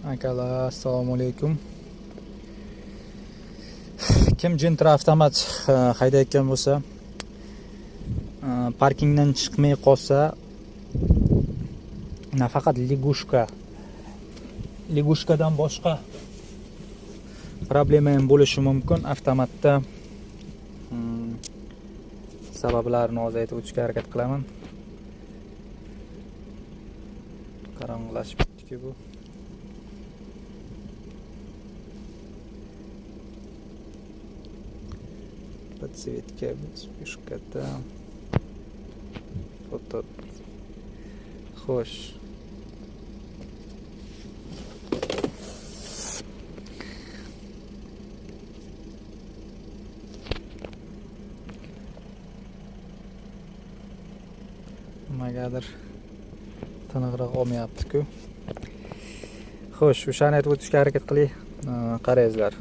Akalar, assalomu alaykum. Kim Gentra avtomat haydayotgan bo'lsa, parkingdan chiqmay qolsa, nafaqat лягушка, лягушка dan boshqa problema ham bo'lishi mumkin avtomatda. Sabablarini hozir aytib o'tishga harakat qilaman. Qorong'ilashib ketdi bu. Подсветка, вспышка там. Foto. Xo'sh. Nimagadir tiniqroq olmayapti-ku. Xo'sh, o'shani aytib o'tishga harakat qilay. Qarangizlar.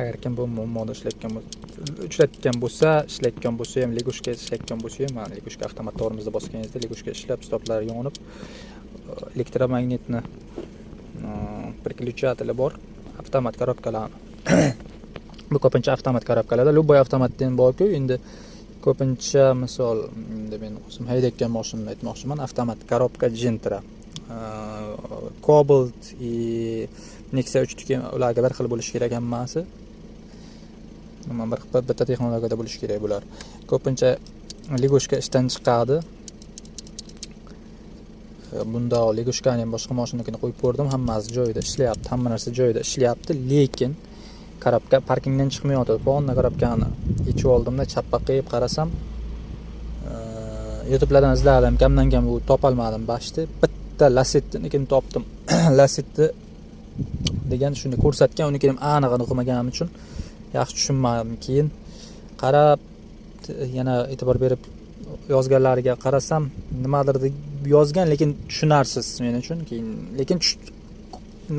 Agar kim bu muammoda ishlayotgan bo'lsa, uchratgan bo'lsa, ishlayotgan bo'lsa ham, лягушка ishlayotgan bo'lsa ham, mana лягушка avtomat tormozda bosganingizda лягушка ishlab, stoplar yonib, elektromagnitni переключатели bor, avtomat korobkalarni. Bu ko'pincha avtomat korobkalarda, любой avtomatda ham bor-ku, endi ko'pincha misol, endi men o'zim haydayotgan mashinamni aytmoqchiman, avtomat korobka Gentra. Cobalt и Nexia 3 ularga bir xil bo'lishi kerak hammasi. Nima bir bitta texnologiyada bo'lishi kerak bular. Ko'pincha лягушка ishdan chiqadi. Bunda лягушка ni ham boshqa mashinanikini qo'yib ko'rdim, hammasi joyida ishlayapti, hamma narsa joyida ishlayapti, lekin korobka parkingdan chiqmayotdi. Полный korobkani yechib oldimda, chappa qilib qarasam, YouTube'lardan izladim, kamdan kam u topolmadim bashti. Bitta Lacetti'nikini topdim. Lacetti degan shuni ko'rsatgan, unikini ham anig'ini o'qimaganim uchun yaxshi tushunmadim. Keyin qarab yana e'tibor berib yozganlariga qarasam, nimadir deb yozgan, lekin tushunarsiz men uchun. Keyin lekin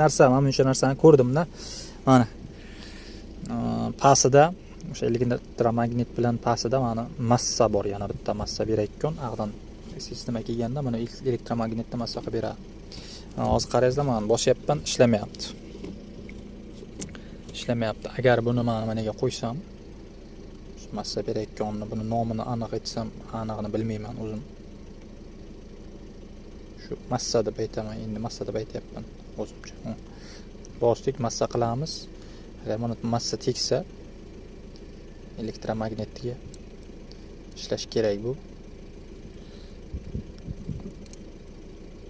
narsa, mana buncha narsani ko'rdimda. Mana pastida o'sha elektromagnit bilan pastida mana massa bor, yana bitta massa berayotgan. Ag'dan sistema kelganda mana elektromagnitni massa qilib beradi. Hozir qarangizlar, mana bosyapman, ishlamayapti. Ishlamayapti. Agar buni mana managa qo'ysam, shu massa berayotganni, buni nomini aniq aytsam, anig'ini bilmayman o'zim. Shu massa deb aytaman, endi massa deb aytyapman o'zimcha. Bosdik, massa qilamiz. Agar mana massa tegsa elektromagnitga ishlash kerak bu.